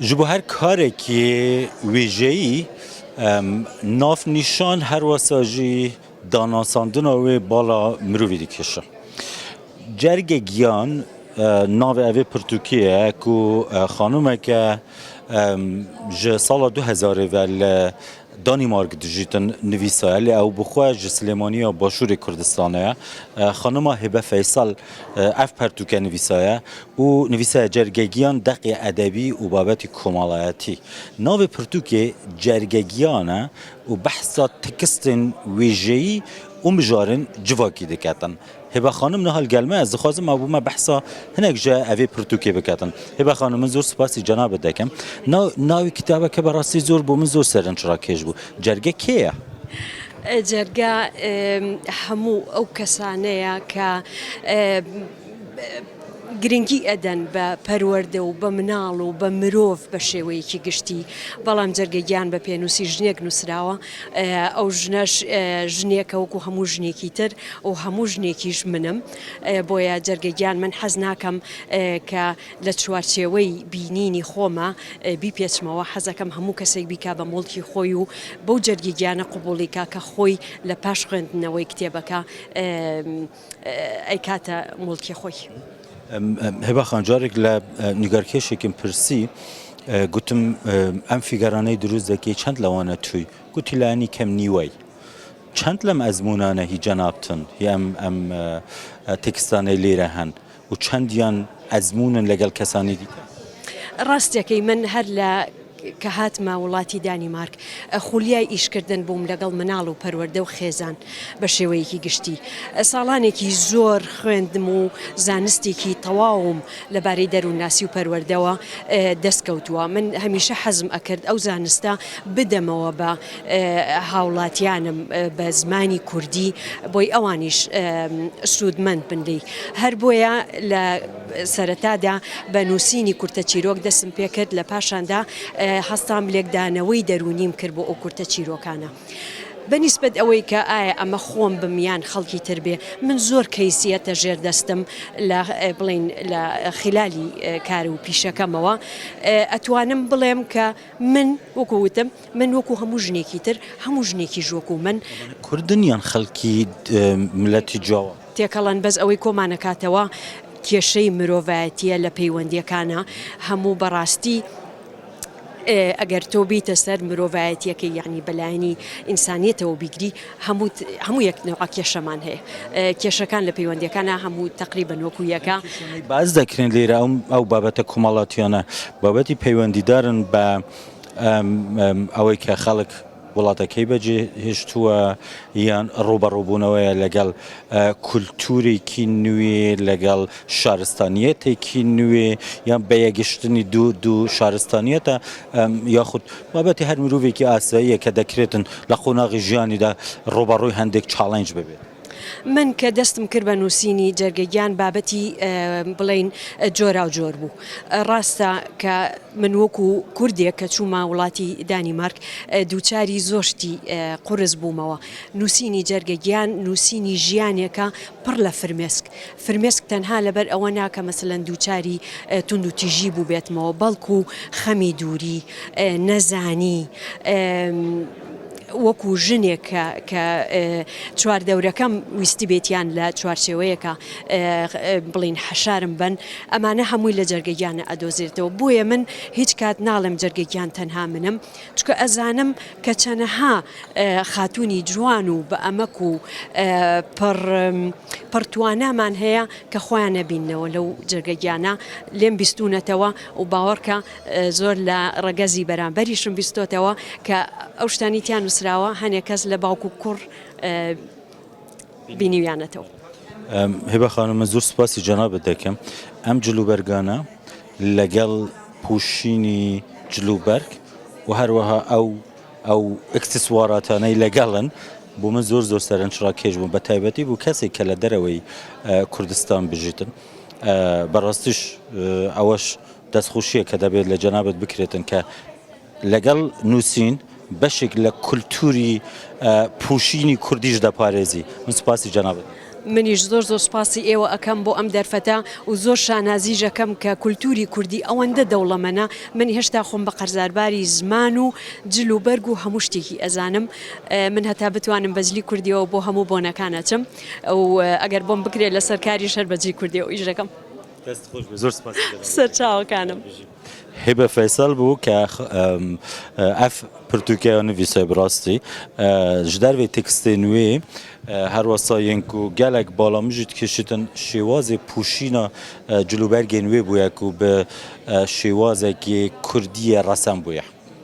Ji bo her karekî wêjeyî navnîşan her wisa jî danasandina wê bala mirovî dikêşe. Cerge Giyan navê evê pirtûkê ye ku xanimeke ji sala 2000 ve li Danîmark dijîtin nivîsaye lê ew bi xwe ji Silêmaniya Başûrê Kurdistanê ye. Xanima Hêbe Feysel ev pertûke nivîsaye û nivîsaye Cergegiyan deqê edebî û babetî komalayetî. Navê pirtûkê Cergegiyan e û behsa tekstên wêjeyî û mijarên civakî diketin. Hêbe xanim niha li gel me ez dixwazim ew bo me behsa hinek ji evê pirtûkê biketin. Hêbe xanim min zor spasî cenabet dikim. Na navê kitabeke bi rastî zor bo min zor serinçrakêş bû. Cerge kê ye? Cerge hemû ew kesane ye ke گرنگی ئەدەن بە پەروەردە و بە مناڵ و بە مرۆڤ بە شێوەیەکی گشتی، بەڵام جەرگە گیان بە پێنووسی ژنێک نووسراوە، ئەو ژنەش ژنێکە وەکو هەموو ژنێکی تر و هەموو ژنێکیش منم، بۆیە جەرگە گیان من حەز ناکەم کە لە چوارچێوەی بینینی خۆما بیپێچمەوە، حەزەکەم هەموو کەسێک بیکا بە موڵکی خۆی و بەو جەرگی گیانە قبوڵی کا کە خۆی لە پاش خوێندنەوەی کتێبەکە. ئەیکاتە موڵکی خۆی. هبە خان جارێک لە نیگارکێشێکم پرسی گوتم ئەم فیگەرانەی دروست دەکەی چەند لەوانە توی گوتی لانی کەم نیوەی چەند لەم ئەزمونانە هی جەنابتن هی ئەم ئەم تێکستانەی لێرە هەن و چەندیان ئەزموونن لەگەڵ کەسانی دیکە؟ ڕاستەکەی من هەر لە کە هاتمە وڵاتی دانیمارک خولیای ئیشکردن بووم لەگەڵ مناڵ و پەروەردە و خێزان بە شێوەیەکی گشتی. ساڵانێکی زۆر خوێندم و زانستێکی تەواوم لەبارەی دەروونناسی و پەروەردەوە دەست کەوتووە. من هەمیشە حەزم ئەکرد ئەو زانستە بدەمەوە بە هاوڵاتیانم بە زمانی کوردی بۆی ئەوانیش سوودمەند بن لێی. هەر بۆیە لە سەرەتادا بە نووسینی کورتە چیرۆک دەستم پێکرد، لە پاشاندا هەستام لێکدانەوەی دەروونیم کرد بۆ ئەو کورتە چیرۆکانە. بە نیسبەت ئەوەی کە ئایا ئەمە خۆم بم یان خەڵکی تر بێ، من زۆر کەیس یەتە ژێر دەستم لە بڵێین لە خیلالی کار و پیشەکەمەوە ئەتوانم بڵێم کە من وەکو وتم من وەکو هەموو ژنێکی تر، هەموو ژنێکیش وەکو من. کوردن یان خەڵکی ملەتی جیاواز؟ تێکەڵن بەس ئەوەی کۆمانەکاتەوە کێشەی مرۆڤایەتیە لە پەیوەندیەکانا هەموو بەڕاستی ئەگەر تۆ بیتە سەر مرۆڤایەتیەکەی یعنی بەلایەنی ئینسانیەتەوە بیگری هەموو هەموو یەک نەوعە کێشەمان هەیە کێشەکان لە پەیوەندیەکانا هەموو تەقریبەن وەکو یەکە. باس دەکرێن لێرە ئەو ئەو بابەتە کۆمەڵاتیانە بابەتی پەیوەندیدارن بە ئەوەی کە خەڵک وڵاتەکەی بەجێ هێشتووە یان ڕووبەڕووبوونەوەیە لەگەڵ کولتوورێکی نوێ لەگەڵ شارستانیەتێکی نوێ یان بەیەگشتنی دوو دوو شارستانیەتە یاخود بابەتی هەر مرۆڤێکی ئاساییە کە دەکرێتن لە قۆناغی ژیانیدا ڕووبەڕووی هەندێک challenge ببێت. من کە دەستم کرد بە نووسینی جەرگە گیان بابەتی بڵێین جۆراوجۆر بوو. ڕاستە کە من وەکو کوردێک کە چوومە وڵاتی دانیمارک دووچاری زۆر شتی قورس بوومەوە. نووسینی جەرگە گیان نووسینی ژیانێکە پڕ لە فرمێسک. فرمێسک تەنها لەبەر ئەوە نا کە مەسەلەن دووچاری توندوتیژی بووبێتمەوە بەڵکو خەمی دووری، نەزانی، وەکو ژنێک کە کە چواردەورەکەم ویستبێتیان لە چوارچێوەیەکا بڵێین حەشارم بەن، ئەمانە هەمووی لە جەرگە گیانە ئەدۆزرێتەوە. بۆیە من هیچ کات ناڵێم جەرگە گیان تەنها منم، چونکە ئەزانم کە چەنەها خاتوونی جوان و بە ئەمەک و پڕ پڕ توانامان هەیە کە خۆیان نەبیننەوە لەو جەرگە گیانە لێم بیستوونەتەوە و باوەڕکە زۆر لە ڕەگەزی بەرامبەریشم بیستۆتەوە کە ئەو شتانی تیا نووسراوە هەنێ کەس لە باوک و کوڕ بینیویانەتەوە. هبە خانم من زۆر سوپاسی جەنابت دەکەم ئەم جلوبەرگانە لەگەڵ پوشینی جلوبەرگ و هەروەها ئەو ئەو ئیکسسواراتانەی لەگەڵن بۆ من زۆر زۆر سەرنجڕاکێش بوون بە تایبەتی بوو کەسێک کە لە دەرەوەی کوردستان بژیتن بەڕاستیش ئەوەش دەستخۆشیە کە دەبێت لە جەنابت بکرێتن کە لەگەڵ نووسین بەشێک لە کولتوری پوشینی کوردیش دەپارێزی من سوپاسی جەنابت. منیش زۆر زۆر سوپاسی ئێوە ئەکەم بۆ ئەم دەرفەتە و زۆر شانازیش ئەکەم کە کولتوری کوردی ئەوەندە دەوڵەمەنە، من هێشتا خۆم بە قەرزارباری زمان و جل و بەرگ و هەموو شتێکی ئەزانم، من هەتا بتوانم بە جلی کوردیەوە بۆ هەموو بۆنەکان ئەچم و ئەگەر بۆم بکرێت لەسەر کاریش هەر بە جلی کوردیەوە ئیش دەکەم. دەست خۆش بێ زۆر سپاسی دەکەم. سەرچاوەکانم. هبە فەیسەڵ بوو کە ئەف پرتوکەیە نویسای بڕاستی ji dervê tekstên wê her wesa yên ku gelek bala min jî dikişitin şêwazê pûşîna cilûbergên wê bûye ku bi şêwazekî kurdiyê resen bûye.